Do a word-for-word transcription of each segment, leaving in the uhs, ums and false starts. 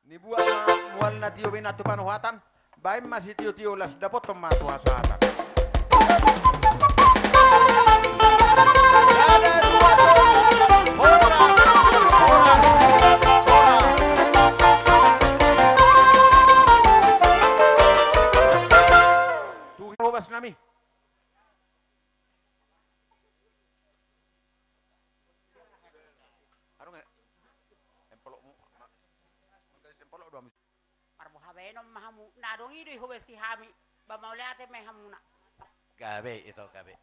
Nibuat ma mual na tio be na tu panuhatan, baen ma sitiotio las dapothon ma tu hasahatan. Tu hobas nami. Adong, eh, empolokmu. Empolok do hamu. Marboha baenon ma hamu, na adong i do i hobasi hami, ba mauliate ma i hamuna. Gabe, ito gabe.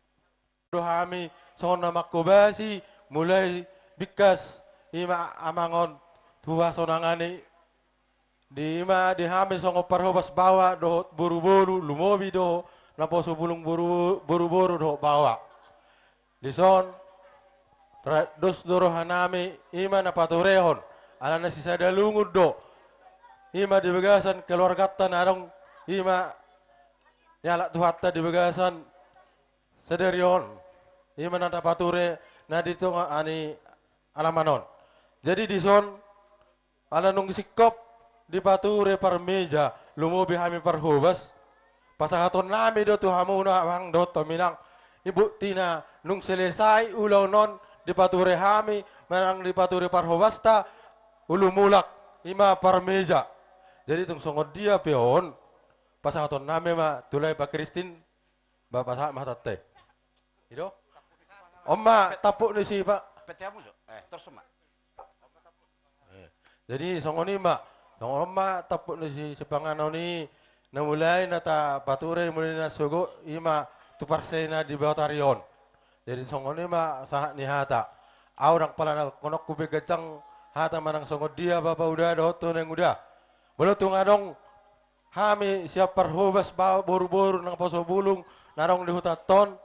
Do hami, songon na manghobasi, mulai bingkas, ima amang on, tu hasonangan i, di ima di hami songon parhobas baoa, dohot boruboru, lumobi dohot, naposo bulung boru, boruboru dohot baoa. Dison, ra-, dos do rohanami, ima na paturehon, alana sisada lungun do, ima di bagasan keluarganta na adong, ima nialap Tuhanta di bagasan sadari on, ima na tapature na di tonga ni alaman on. Jadi dison, ala nunga singkop dipature parmeja, lumobi hami parhobas, pasahatonnami do tu hamuna amang dohot inang, i buktina nunga selesai ulaon on dipature hami, manang dipature parhobasta, ulu mulak, ima parmeja. Jadi tung songon dia pe on, pasahatonnami ma tu lae Pa Kristin, ba pasahat ma hatanta i. I do? On ma tampuk ni si pa- Pete hamu jo. Eh, torus ma. Eh, jadi songon i ma, songon on ma tampuk ni si, sipanganon i, na mulai na tapature, mulai na sogot, ima tu parsea na di botari on. Jadi songon i ma sahat ni hata. Au ndang pala na hononku be ganjang hata manang songon dia bapa uda dohot tu naeng uda. Molo tung adong hami sian parhobas ba-, boruboru naposo bulung na adong di hutanta on,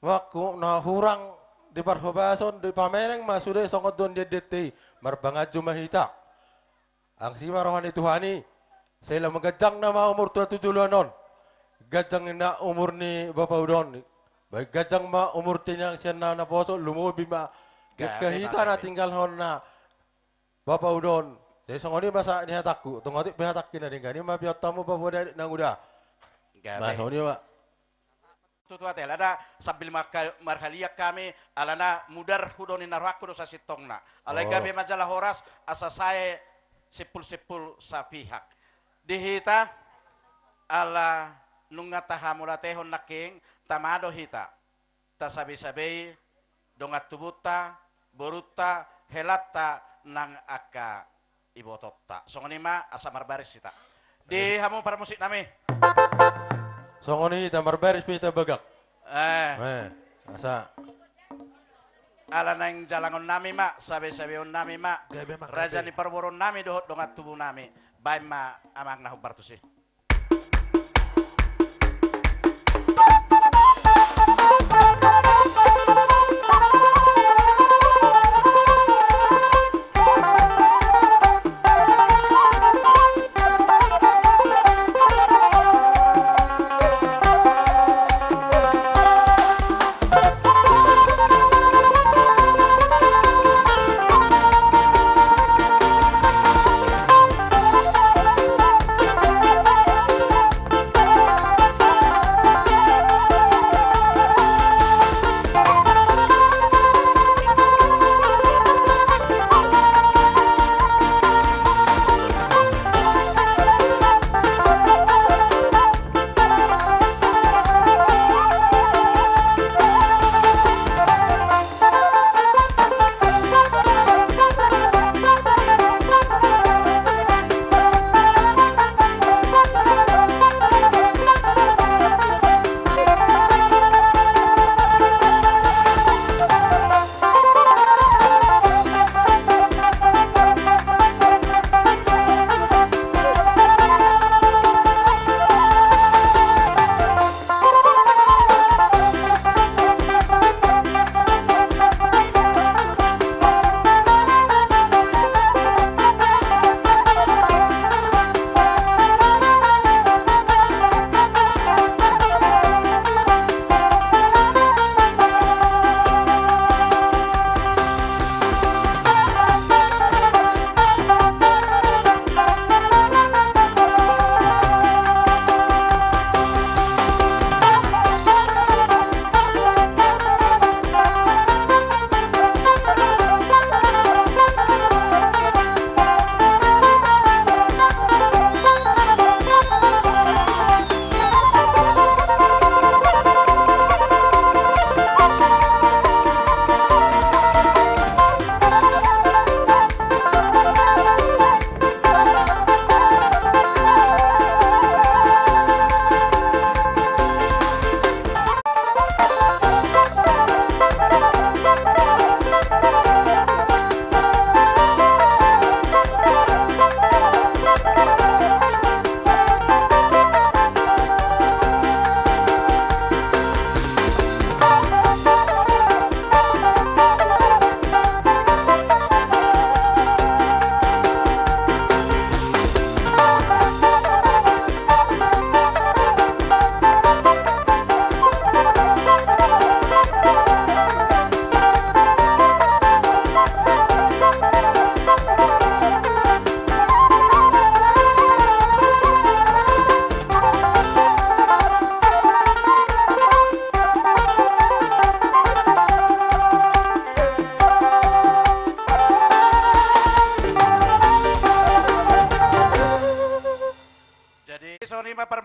waktu na hurang di parhobason, dipameneng ma sude songon dohot ni endenta i, marpanganju ma hita. Angsi ma roha ni Tuhan i, sai lam ganjang nama umurta tu joloan on, ganjang ninna umur ni bapa uda on, baen ganjang ma umurta inang sian na naposo, lumobi ma. Gabe, gabe. Hita na tinggalhon na bapa uda on. Jadi songon i ma sahat ni hatangku, tung otik pe hatangki na denggan i ma piontangmu bapa uda naeng uda. Gabe. Bah, songon i ma. Tutu ate, alana sambil maka-, marhaliang hami, alana mudar hu do ninna rohangku do sasintongna. Alai gabe ma jala horas, asa sae simpul-simpul sapihak. Di hita, ala nunga tahamauliatehon nangkin, tama do hita. Tasabe-sabei dongan tubunta, borunta, helanta nang angka ibotonta. Songon i ma asa marbaris hita. Di hamu parmusik nami. Songon i hita marbaris pe hita bagak. Eh. Eh, asa. Ala naeng jalangon nami ma, sabe-sabeon nami ma. Gabe ma, gabe. Raja ni parboruon nami dohot dongan tubu nami. Baen ma amang na hombar tusi.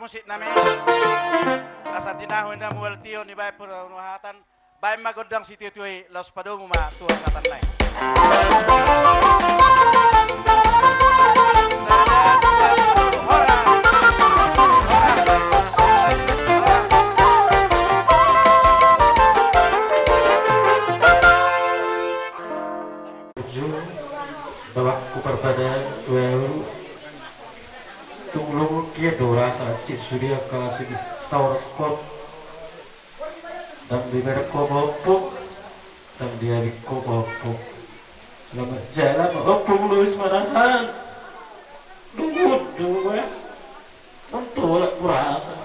Musik nami. Asa tinahu inda mual tio ni baen pura unuhatan. Baen ma gondang sitio-tio i, laos padomu ma tu hatatanna i. Ujung babakku parpadanan tuahu. Tung lomo kia do rasa ancit sude angka sitaonkon. Ndang dibereng ho ompung, ndang diabing ho ompung. Selamat jalan ompung Luis Manahan. Lungun dua. Mantu olat kurasa.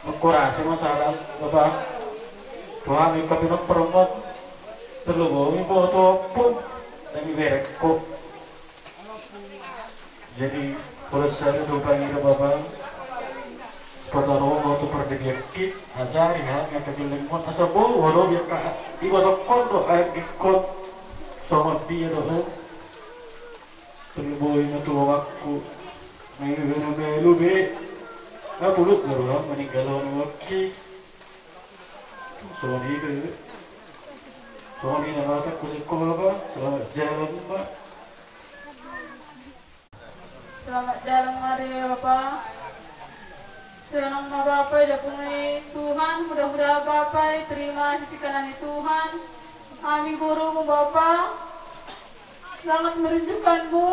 Mengkurasi masalah apa? Tuhan ikut pinang perempuan. Terlalu bawa mi bawa tu ompung. Ndang dibereng ho. Jadi, pola sada do pangido bapa. Sipata romo tu pardebian ki, ajari hami angka gellengmon asa boi do biar ka iba tokkon do aek gingkot. Songon dia do ho. Tolu boi na tu bapakku. Main be na melu be. Na pulut baru ha meninggal on wakki. Songon i do. Songon i na mata ku sikola ba. Selamat jalan ba. Selamat jalan ma di ho bapa. Senang ma bapa didapot ni Tuhan, mudah-mudahan bapa diterima di sisi kanan ni Tuhan. Hami borumu bapa, sangat merindukanmu.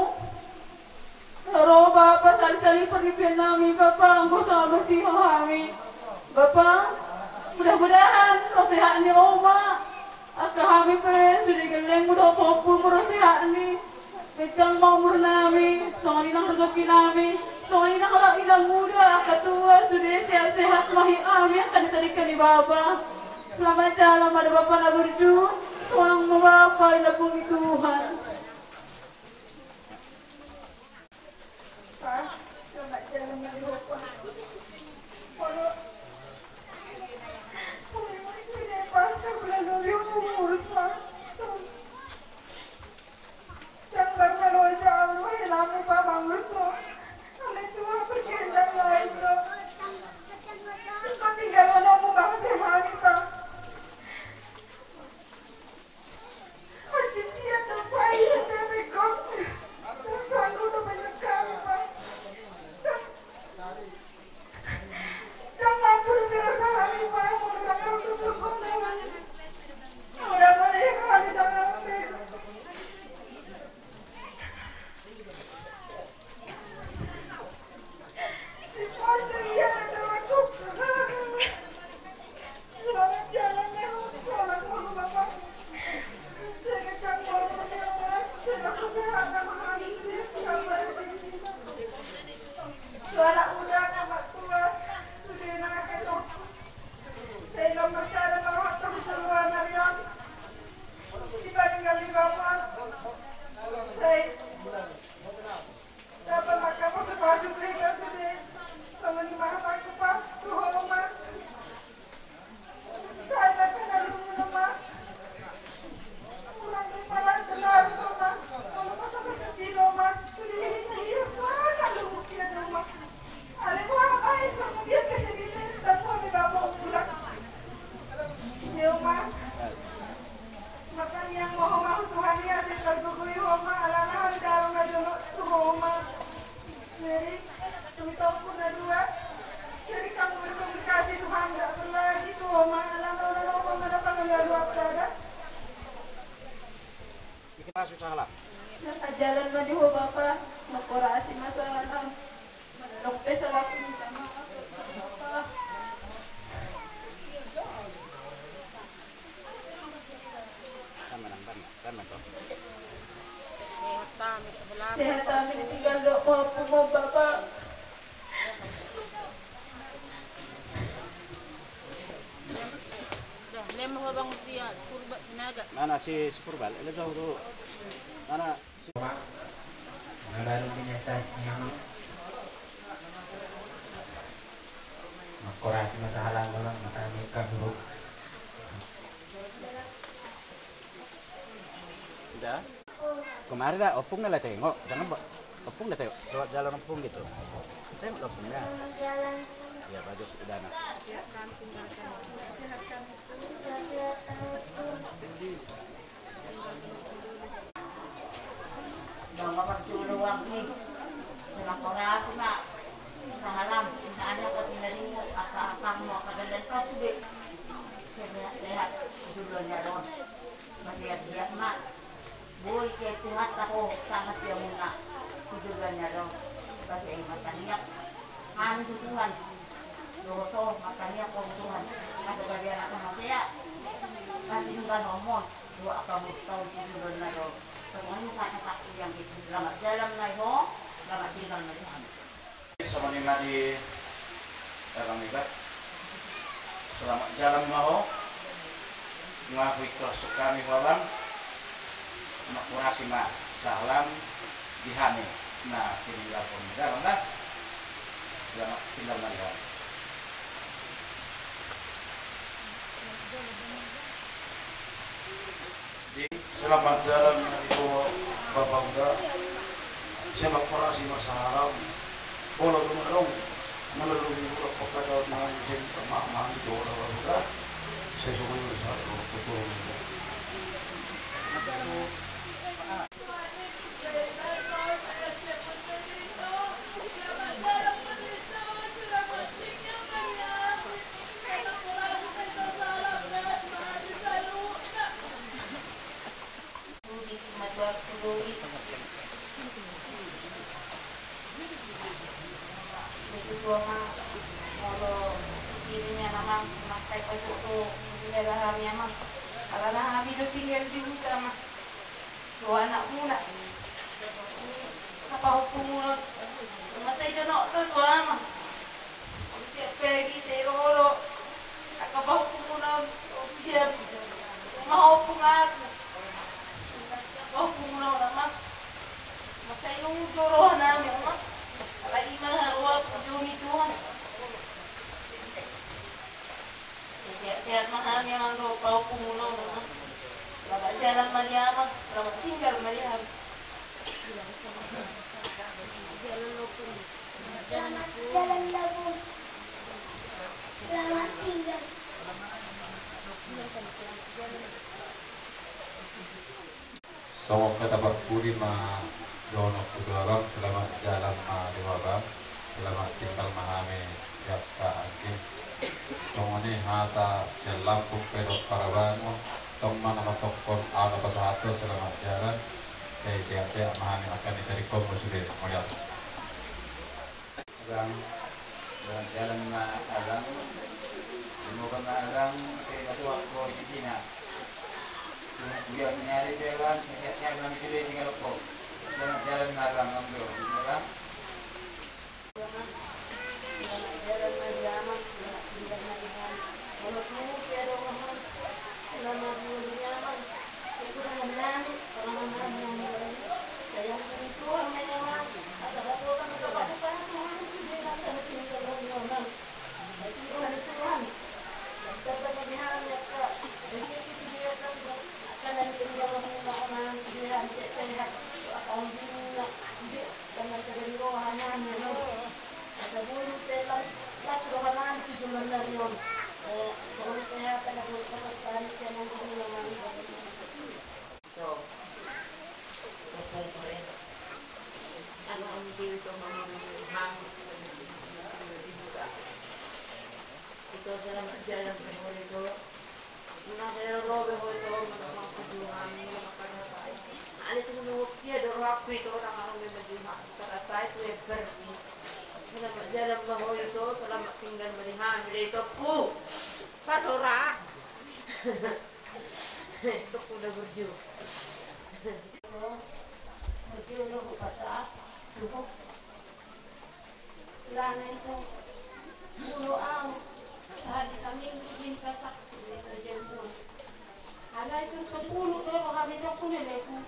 Ro bapa sali-sali pardipian nami bapa, anggo songon basi ho hami. Bapa, mudah-mudahan ro sehat ni oma. Angka hami pe sude gellengmu dohot ompungmu ro sehat ni. Kencang ma umur nami, songon i nang rezeki nami, songon i nang halak inang muda, angka tua sude sehat-sehat ma hami angka di tadingka ni bapa. Selamat jalan ma di ho bapa na burju, sonang ma bapa didapot ni Tuhan. Pa, selamat jalan ma di ho pa. Molo, molo sude pa, sabulan dua minggu ngurus pa. Terus, ndang pernah loja au do helamu pa mangurus ho. Alai Tuhan berkehendak lain do. Patinggalhononmu ma hami pa. Marcincian do pa i, hata tegok. Ndang sanggup do banyak hami pa. Ndang mampu do dirasa hami pa, molo ndang adong do tongkonan. Molo molo hami ndang adong bego. Si Pocu ia na dorakku. Selamat jalan ya, selamat malam Bapak. Saya kecang bangun ya, Pak. Saya dapat sehat sama habis dia. Sabar ya. Suara udah anak tua, sudah nak ketemu. Saya nomor sada malah tahu keluar dari aku. Dibandingkan di Bapak. Saya Dapat maka pasu-pasu pe kan sude. Sama ni mata ku pa tu ho ma. Sai na pe na lungun ma. Kurang ni pala benar tu ma. Kalau pasal sedih do ma. Sude hita hia sana lungun dia do ma. Ale buah baik sama dia pe sedih pe. Tapi abi bapak pulang. Dia ma. Martangiang ma ho ma tu Tuhan i asa dipargogoi ho ma alana hami dalan na jolo tu ho ma. Jadi tu tompuna dua. Jadi kamu berkomunikasi Tuhan nggak berlagi tu ho ma alana ona ho ma dapat nggak dua pada. Bikin masuk salah. Selamat jalan ma di ho Bapa. Mengkurasi masalah. Dong pe salah aku minta maaf. Sehat kami, sehat kami tinggal dok mau pumau Bapa. Dah, lem ho bang usia, si Purba, si Naga. Mana si, si Purba? Lem ho tu. Mana? Mangkorasi masalah dalam mata nikah dulu. Udah. Kemarin dah opung dah lah tengok, jangan ba-, opung dah tengok, lewat jalan opung gitu. Tengok lampunya. Ya, bagus, udah, nak. Bang, apa tu luang ni? Selaporasi, Mak. Sahalam, misalnya kau tinggal di, apa, apa mau kau dalam tas sudah. Sehat-sehat, duluan ya, dong. Masih ya, dia, Mak. Boi ke Tuhanta ho, tangan siamuna. Tujuan na do. Basa i ma tangiang. Hami tu Tuhan. Dohot ho ma tangiang ho Tuhan. Asa gabe anak na hasea. Pasti nunga nomon. Dua angka murtau tujuan na do. Pasongon i saatnya tak yang itu. Selamat jalan ma i ho. Selamat tinggal ma i ho. Songon i ma di abang iba. Selamat jalan ma ho. Nga huikhlaskan hami ho abang. Makurasi ma salam di hami. Na tininggalhon di dalam lah. Selamat tinggal ma di hami. Selamat jalan ma di ho Bapa Uda. Selamat operasi ma sahalam. Bolo tu madong. Menurut di bulan kota daun mangan sen ma ma di ho Bapa Uda. Saya semua yang salah. Budi si matua ku doi. Begitu ama molo dirinya nama masa itu tu dia lah kami ama. Alana hami do tinggal di huta ma. Dua anakmuna. Apa hukumuna? Masa i jonok do tu ama. Tiap pagi sai olo. Angka pahompunguna. Tiap rumah ompung aku. Pahompunguna nama. Masa i nunga do roha nami ama. Alai ima roha pujoni Tuhan. Sehat-sehat ma hami amang dohot pahompungmuna. Selamat jalan ma di amang, selamat tinggal ma di hami. Selamat jalan labun. Selamat tinggal. Songon hata parpudi ma dohononku tu abang, selamat jalan ma di ho abang, selamat tinggal ma hami di angka anggi. Songon i hata sian lambung pe dohot parabangon, tong ma na mandokkon au na pasahat ho selamat jalan, sai sehat-sehat ma hami angka na i tadingkon ma sude, mauliate. Abang, selamat jalan ma abang. Semoga ma abang, semoga Tuhan kau di sini. Biar mencari jalan, sehat-sehat nanti sudah tinggal kau. Selamat jalan ma abang, abang. Selamat jalan ma di amang, selamat tinggal ma di amang. Kalau tunggu tiada orang, selamat dulu di amang. Ito, topung ko re. Anu, anu, ito, mangurung hang. Ito, selamat jalan, ito. Nunga sai ro be ho, ito, mangurung hang, mangurung hang. Ada tu nunggu dia, do rohaku, ito, orang anu, memang di hang. Kata saya, itu ya, ber-, selamat jalan, bah, ho, ito, selamat tinggal, melihat, ito, ku. Patora. Tuk uda burju. Burju lo hupasahat suhut. Lana ito, molo au sahali saminggu minta sakti, minta jemur. Alai tung sampulu do roha ni tongku neleku.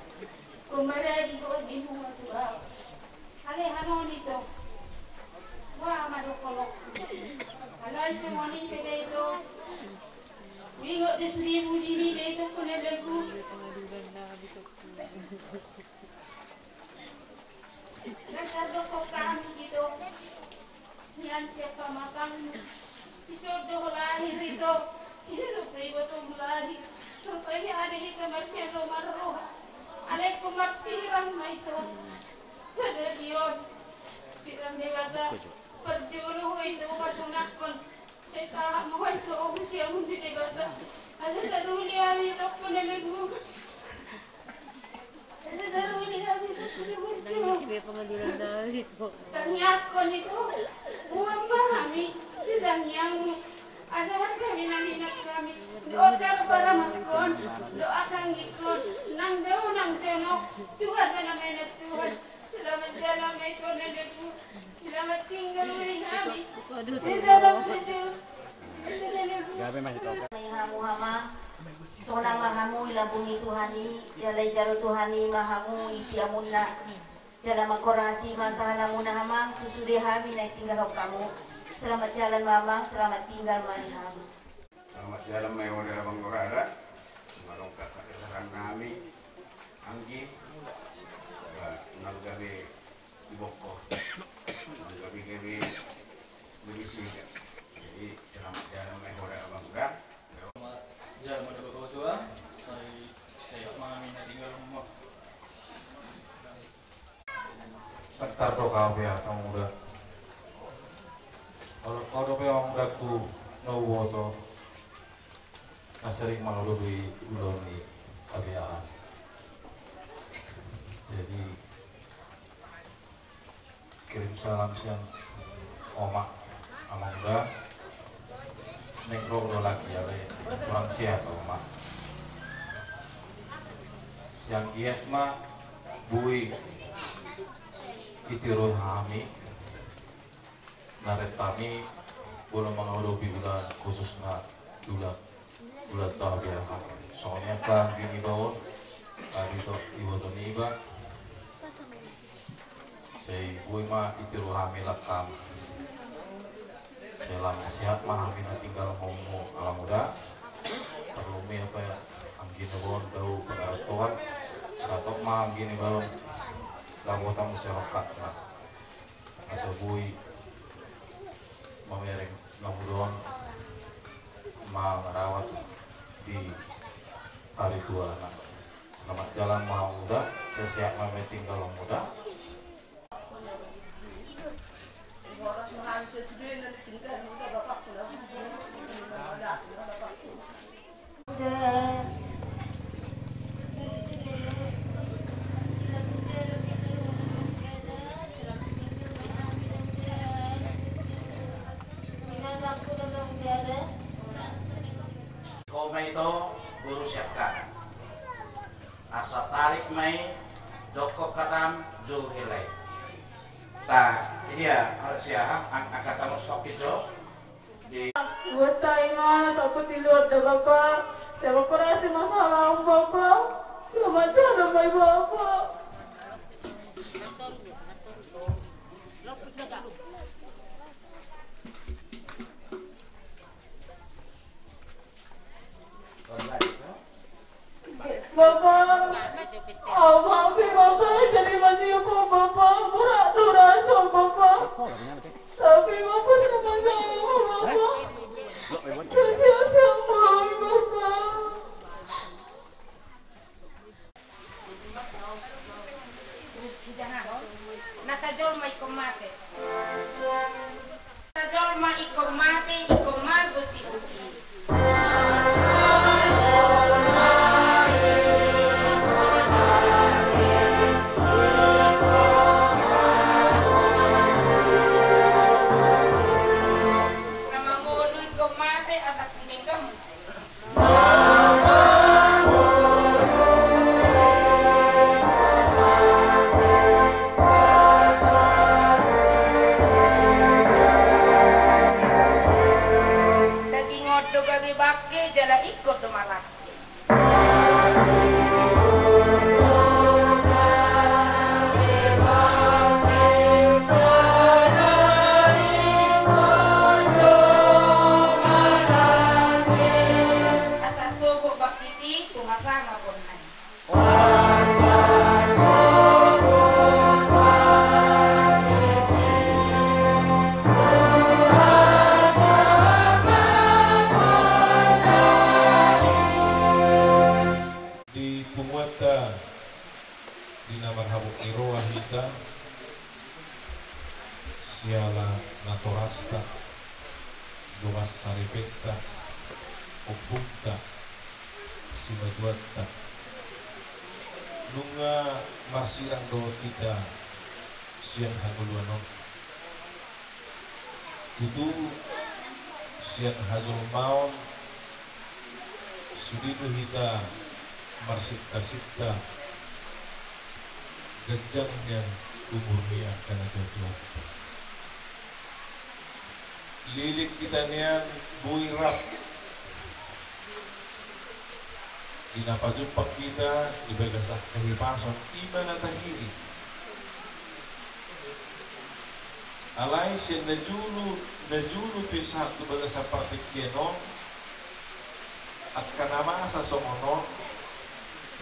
Kumaradi do di mua tu au. Alai hanon ito. Wa ma do kolok. Alai semua ni pede ito. Ingot di sudimu dini de ito ku neleku. Dasar do kok kami gitu. Nian sian pamatangmu, ison do ho lahir ito, ison do ibotom lahir. Torus i ate hita marsian ro marroha, alai ingkon marsirang ma ito. Sadari on, sirang Debata, parjolo ho ito pasonangkon. Sai sahat ma ho ito siamun di Debata. Asa taruli hami ito, nang nemu. Tangiangkon ito, boan ma hami di tangiangmu. Asa marsaminaminan hami dohot paramankon, dohot anggiangkon, nang dao nang jonok, Tuhan na menek Tuhan. Selamat jalan ma ito, nang nemu. Selamat tinggal ma hami. Selamat tinggal. Gabe ma ito. Mai hamu, Amang. Sonang ma hamu di lambung ni Tuhan i, jala dijalo Tuhan i ma hamu di siamunna. Jala manghorasi ma sahalamuna, Amang, tu sude hami na tinggal hamu. Selamat jalan ma, Amang, selamat tinggal ma di hamu. Selamat jalan ma di ho da, Amang, Gorada. Manongkak hata saranna hami, anggi. Ba, nang gabe di bongko. Nang gabe-gabe di sini. Jadi, selamat jalan ma di ho da, Amang, da. Selamat jalan ma di ho da, Amang, da. Sai, sai ma hami na tinggal, Amang. Bentar do, Amang, da. Olo, olo pe, Amang, da, tu na huboto. Na sering mangadopi ulaon ni habeahan. Jadi, kirim salam sian oma, Amang, da. Naeng ro do lagi, alai kurang sehat oma. Sai anggiat ma boi ditiroi hami. Na rap hami molo mangadopi ulaon, khususna ulaon, ulaon taon habeahan. Songon i angka anggi niba on, anggi iboto niba. Sai boi ma ditiroi hami langkam. Sai lam sehat ma hami na tinggal, Amang, da. Parlu ma pe anggi niba on dao pangarastoan. Sahat ma anggi niba on, dao botang muse rongkapna. Asa boi mamereng na muda on, mangarawat di hari tuana. Selamat jalan ma hamu da, sehat-sehat ma tinggal hamu da. Ho ma ito boru siangkangan. Asa tarik ma i, jongkon hatam, jou hela i. Ta, i dia, harus ya, ang-, angkat tangan, stop itu. Di. Buat tainga, sapu tiluar da Bapa, siapa kurasi masalah Bapa, selamat jalan ma i Bapa. Bapa, au ma pe Bapa, jadi mandi apa Bapa, murah tu rasa Bapa. Tapi Bapa sama sama Bapa. Sia-sia ma hami Bapa. Na sajolma ingkon mate. Sajolma ingkon mate, ingkon mago sibuki. Na mangolu ingkon mate, asa tung denggan muse. Daging on do gabe bangke, jala ingkon do malangke. Asa sogot bangkit i tu hasangaponna i. Ni roha hita siala natorasta, dongan saripenta, ompungta, simatuanta. Nunga marsirang dohot hita sian hangoluan on. Tutu sian hajolmaon sude do hita marsinta-sinta ganjang nian umur ni angka natuatuanta. Leleng hita nian boi rap di na pajumpang hita di bagasan hahipason, i ma na tahirim. Alai sian na jolo, na jolo pe sahat tu bagasan partingkian on, angka na masa songon on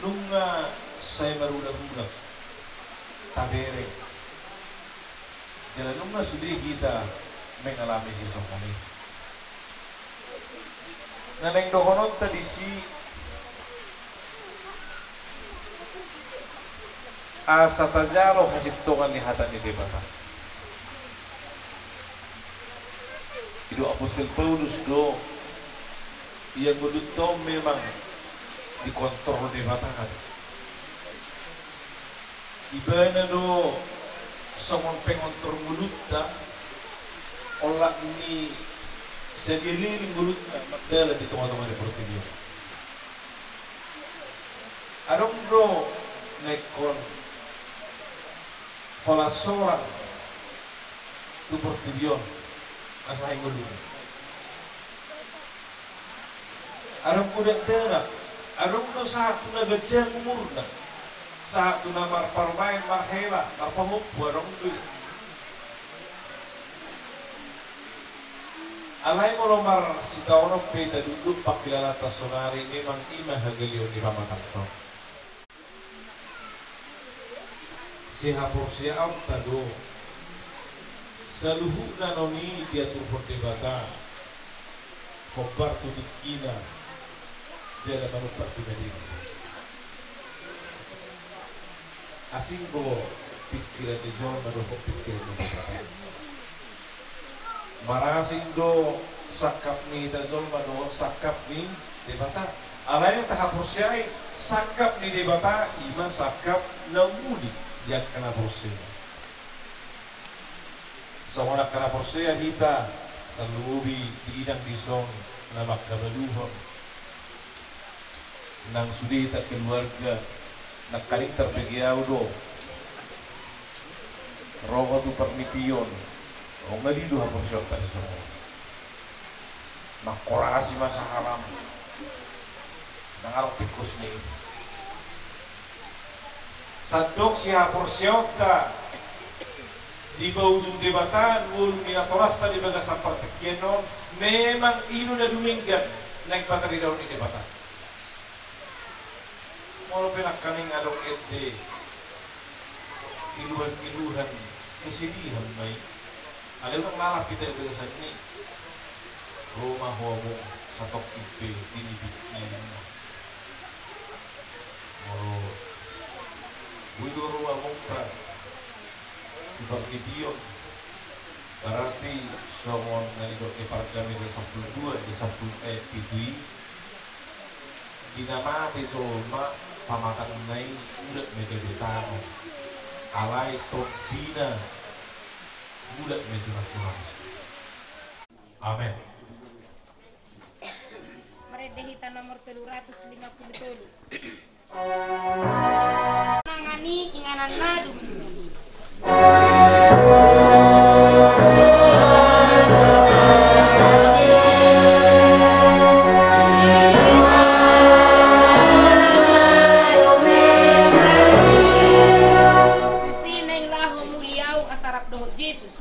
nunga sai marulak-ulak tabereng. Jala nunga sude hita mengalami sisongon i. Na naeng dohononta disi, asa tajalo hasintongan ni hata ni Debata. Didok apostel Paulus do, ia ngolunta on memang dikontrol Debata kan. Ibana do songon pengontrol ngolunta, olat ni sadia leleng ngolunta mardalan di tonga-tonga ni portibi on. Adong do na ingkon holan sorang tu portibi on, asa haingoluna. Adong do dakdanak, adong do sahat tu na ganjang umurna, sahat tu na marparumaen, marhela, marpahompu, adong do i. Alai molo marsitaonon pe hita dunduk pangkilalaanta sonari, memang i ma hagaleon ni pamatangta on. Sihaporseaonta do saluhutna na on i diaturhon Debata hombar tu tingkina jala manumpak tu madena. Asing do pingkiran ni jolma dohot pingkiran ni Debata. Marasing do sangkap ni hita jolma dohot sangkap ni Debata. Alai tahaporseai sangkap ni Debata i ma sangkap na umuli di angka na porsea. Songon angka na porsea hita, tarlumobi di inang dison na mangkabaluhon. Nang sude hita keluarga, nangkaning tarbege au do ro ho tu parnipion, nunga lilu haporseaonta sisongon on. Mangkorasi ma sahalam, nang adong tingkos ni i. Sandok sihaporseaonta dipaujung Debata ngolu ni natorasta di bagasan partingkian on, memang i do na dumenggan naeng pataridahon ni Debata. Molo pe nangkaning adong ende keluhan-keluhan, kesedihan ma i. Alai unang lalap hita di bagasan i. Ro ma ho amang, satongkin pe di nipikir. Molo boi do ro amang tu partingkian on, berarti songon na nidok ni Parjamita sampulu dua di sampulu ayat pitu i, di na mate jolma pamatangna i, uda ma gabe tano, alai tondina uda ma jurang-jurang. Amen. Marende hita nomor tolu ratus lima puluh tolu. Nangani inganan na dumenggan. Tusi naeng laho muli au asa rap dohot Jesus.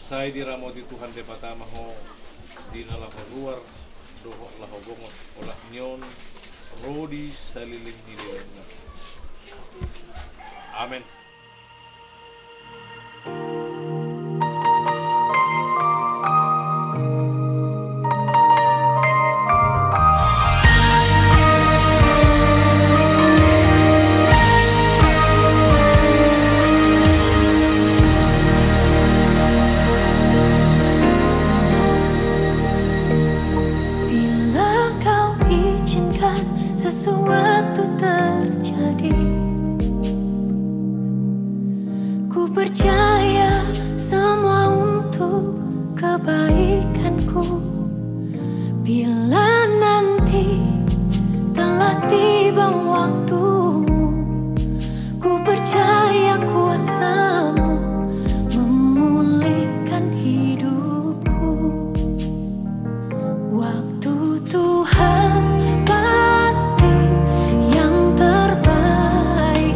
Sai diramoti Tuhan Debata ma ho di na laho ruar dohot laho bongot, olat ni on ro di saleleng ni lelengna. Amen. Bila Kau izinkan sesuatu terjadi, ku percaya semua untuk kebaikanku. Bila nanti telah tiba waktumu, ku percaya kuasa-Mu memulihkan hidupku. Waktu Tuhan pasti yang terbaik,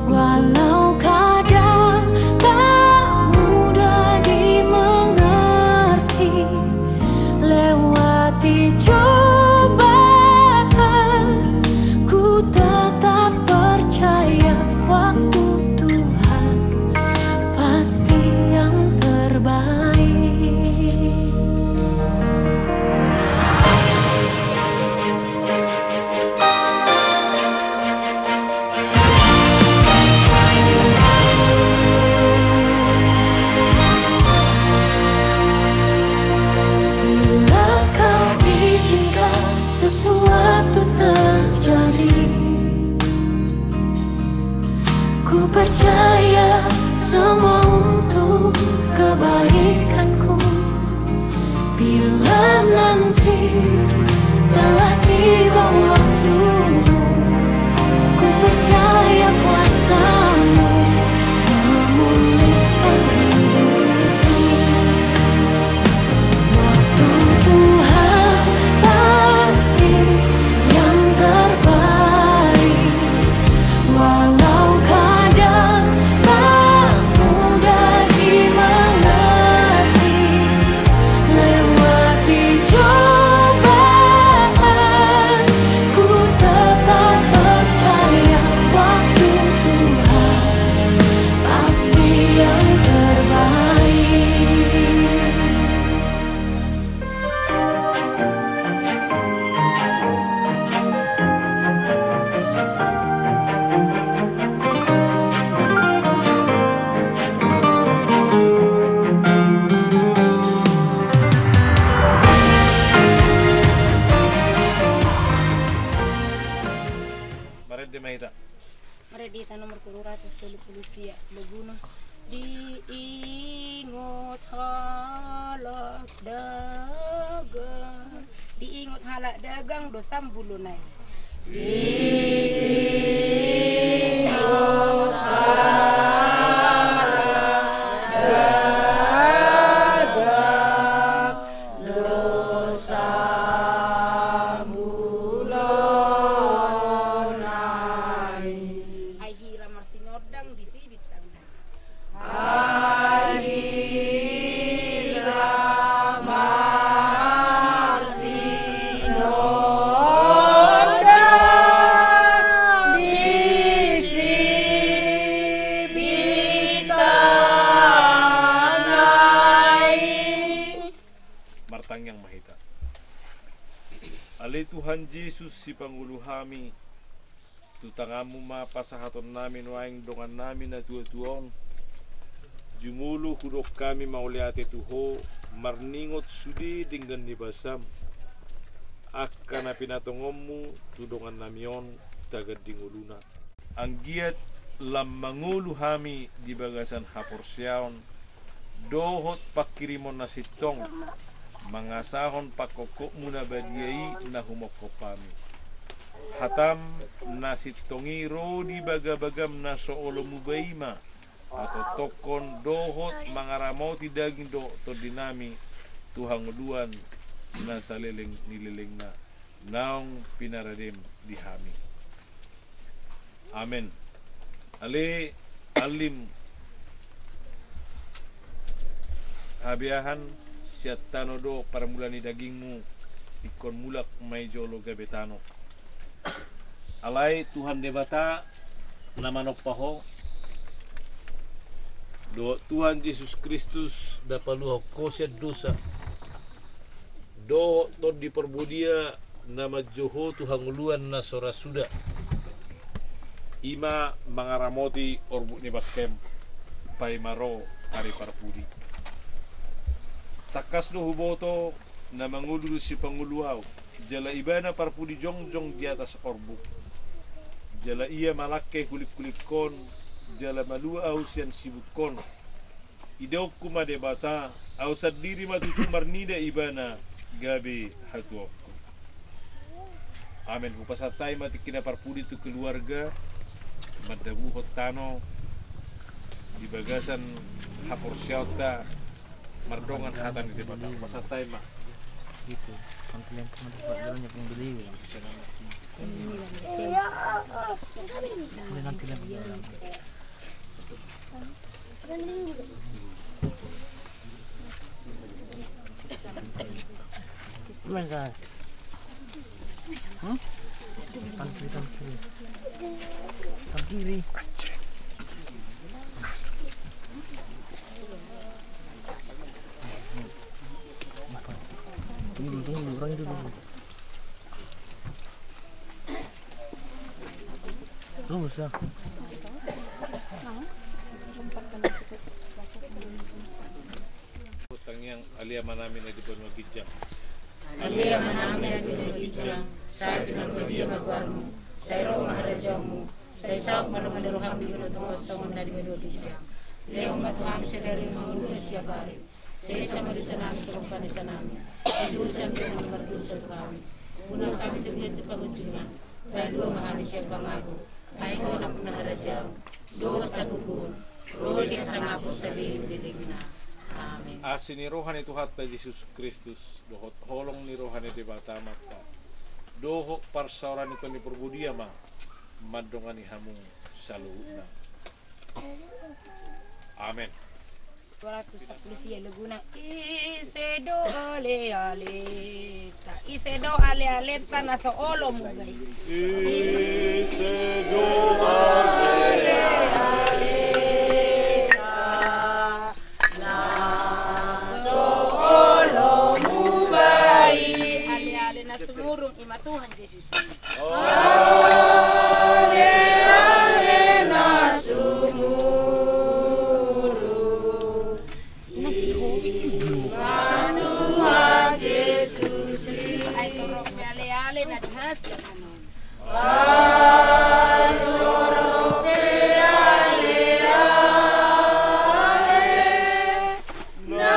walau kadang tak mudah dimengerti. Lewati cobaan, ku tetap percaya waktu Tuhan pasti yang terbaik. Bila Kau izinkan sesuatu terjadi, ku percaya semua untuk kebaikanku. Bila nanti telah tiba waktumu, ku percaya kuasa-Mu memulihkan hidupku. Waktu Tuhan pasti yang terbaik, walau kadang tak mudah dimengerti. Lewati cobaan, ku tetap percaya waktu Tuhan pasti yang terbaik. Marende ma hita. Marende hita nomor tolu ratus tolu pulu sia, laguna Diingot Halak Dagang. Diingot halak dagang do sambulona i. Diingot halak dagang do sambulona i. Ai hira marsinondang disi bintangna. Ai hira marsinondang disi bintangna i. Martangiang ma hita. Ale Tuhan Jesus, sipangolu hami, tu tanganmu ma pasahatonnami nuaeng dongannami na tuatua on. Jumolo hudok hami mauliate tu Ho, marningot sude denggan ni basam, angka na pinatongonmu tu dongannami on tagan di ngoluna. Anggiat lam mangolu hami di bagasan haporseaon, dohot panghirimon na sintong, mangasahon pangkophopmu na badia i na humongkop hami. Hatam na sintong i ro di bagabagam na so olo muba i ma, patongtongkon dohot mangaramoti daging dohot tondinami, tu hangoluan na saleleng ni lelengna, naung pinaradem di hami. Amen. Ale allim habeahan, sian tano do parmula ni dagingmu, ingkon mulak ma i jolo gabe tano. Alai Tuhan Debata na manompa ho, dohot Tuhan Jesus Kristus na paluahon ho sian dosa, dohot Tondi Parbadia na manjou ho tu hangoluan na so ra suda, i ma mangaramoti orbuk ni bangkem paima ro ari parpudi. Tangkas do huboto na mangolu do sipangolu ahu, jala ibana parpudi jongjong di atas orbuk. Jala ia malangke hulinghulinghon, jala malua ahu sian sibukon. Idaonku ma Debata, ahu sandiri ma tutu marnida ibana gabe hatuaonku. Amen. Hupasahat hami ma tingki na parpudi tu keluarga, mandabuhon tano di bagasan haporseaonta mardongan hata ni Debata. Hupasahat hami ma. Itu, kan kalian pernah dapat jalannya pembeli. Ini nanti lagi jalan. Main, guys. Hmm? Tangkiri, tangkiri. Tangkiri. Tunggu dulu, tunggu dulu, orang itu dulu. Terus ya. Tangiang. Ale Amanami na di banua ginjang. Ale Amanami na di banua ginjang. Sai pinarbadia ma goarmu. Sai ro ma harajaonmu. Sai saut ma roham di banua tonga on songon na di banua ginjang. Lehon ma tu hami sadari on hangoluan siapari. Sesa ma dosanami songon panesanami di dosa ni na mardosa tu hami. Unang hami togihon tu pangunjunan, palua ma hami sian pangago. Ai Ho do nampuna harajaon dohot hagogoon, ro di hasangapon saleleng ni lelengna. Amen. Asi ni roha ni Tuhanta Jesus Kristus, dohot holong ni roha ni Debata Amanta, dohot parsaoran ni Tondi Parbadia ma mandongani hamu saluhutna. Amen. Dua ratus sapuluh sia laguna. Ise do alealeta, ise do alealeta na so olo mubai. Ise do alealeta na so olo mubai. Aleale na sumurung i ma Tuhan Jesus. Ale, ale na sumurung. Ima Tuhan Jesus i. Ai torop ni ale, ale na di hasian anon. Ai torop ni ale, ale na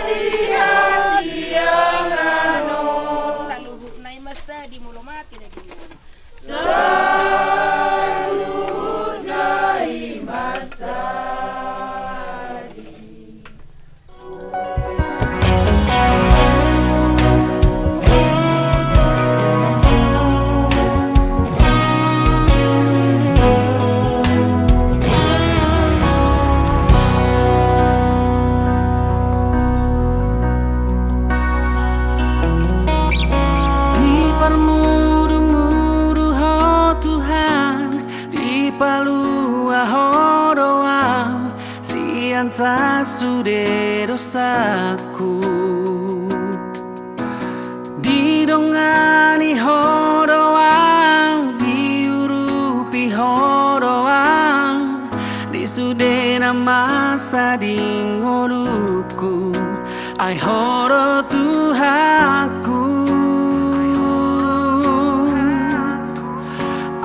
di hasian anon. Saluhutna i ma sadi molo mate na di Saluhutna i ma sadi. Diparmudumudu Ho Tuhan, dipalua Ho do ahu sian sasude dosaku. Didongani Ho do ahu, diurupi Ho do ahu di sude na masa di ngolungku. Ai Ho do Tuhanku.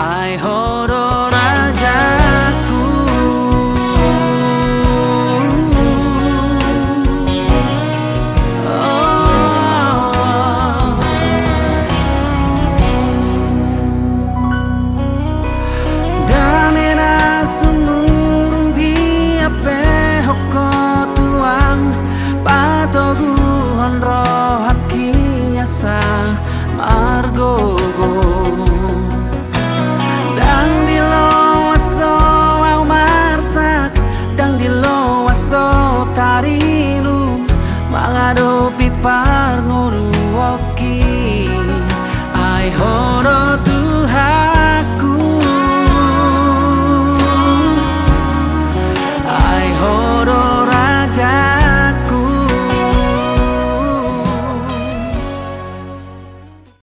Ai Ho do rajaku. Oh. Dame na sumurung diapehon Ho Tuhan, patoguhon rohangki asa margogo. Ndang diloas ho ahu marsak, ndang diloas ho tarinum, mangadop